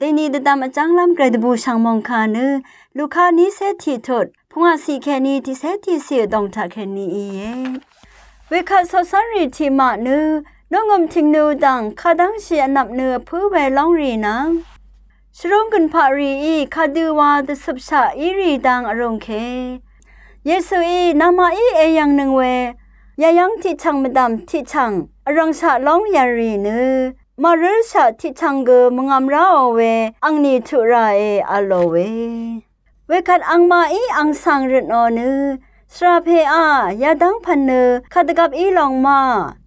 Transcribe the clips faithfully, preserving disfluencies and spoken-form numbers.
Deni dvdvm vjv́nglv́m gvray dvbù shv̀ng mòngkà nø Luka nícé tiq tut pungwàciq kèní tiqcé tiqciq vdòng taq kèní íe. Wekvt coqcv́nrì tiqmaq nø nungø̀m tìngnu dv̀ng kadv́ngshì vnvp nø vpǿ we lóngrì nvng shvrúng gø̀npaqrìí kadø wa dvcøpshaq írì dang vrūngke Yesuí namaqí èyv̀ngnøng we yayv́ng tiqchv̀ng mvdv̀m tiqchv̀ng vrv̀ngshaq lóng yv̀lrì nø màrǿlshaq tiqchv̀ng gø mvngvm ráò we angni tuq ràe v̄lò we. Wekvt angmaqí ang svng røtnò nø svra peá, yadv́ng pv̀n nø kadvgvp í lòng ma,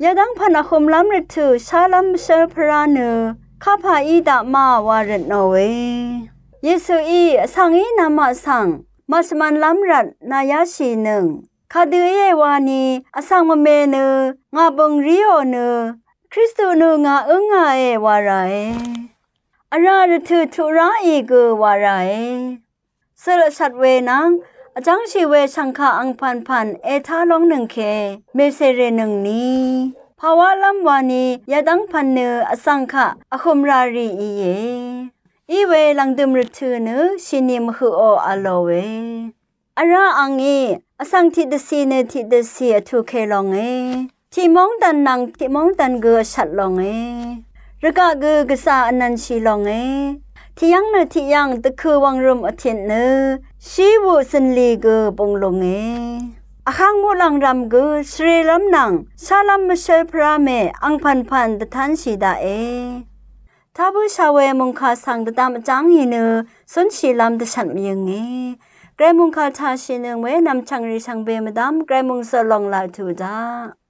yadv́ng pv̀n vhumlv́m rvtø̀ shálv́m mvshǿl pvrá nø kapà í daq ma wa røtnò we. Yesuí vsvng í namaq svng màshvmvnlv́m rvt nàyáshìnøng kadø íe wani vsvng mvme nø ngà bø̀ng ríò nø Kristu nø ngà ǿngàe wa ràe. Vrá rvtø̀ tuq ráì gø wa ràe. Zøl vshvt we nvng vjv́ngshì we shv̀ngkà angpv̀npv̀n ètá lóngnøng ke mèsèrènøngni pàwálv́m wani yadv́ng pv̀n nø vsvng kaq vhø̀m rà rì íe. Iwe lv̀ngdø̀m rvtø̀ nø shìni mvhøqò v̄lò we. Vrá angí vsvng tiqdvcì nø tiqdvcì vtùke longe. Tiqmóngdv̀n nvng tiqmóngdv̀n gø vshvt longe. Rvgaq gø gvzà vnvnshì longe. Tiqyv́ng nø tiqyv́ng dvkø̀ wv̀ngrø̀m vtit nø shí wuq zø̀nlì gø bung lunge. Vháng muqlàng rv̀m gø shvrelv́m nvng shálv́m mvshǿl pvrá mè angpv̀npv̀n dvtánshì daqe. Tá bǿshà we mòngkà svng dvdvm vjv́ngì nø zúnshìlv́m dvshvt mvyø̀nge. Gvray mòngkà tàshìnøng we nv̀mchv̀ngrì shvngbe mvdv́m gvray mòngsø lòng laq tuq daq.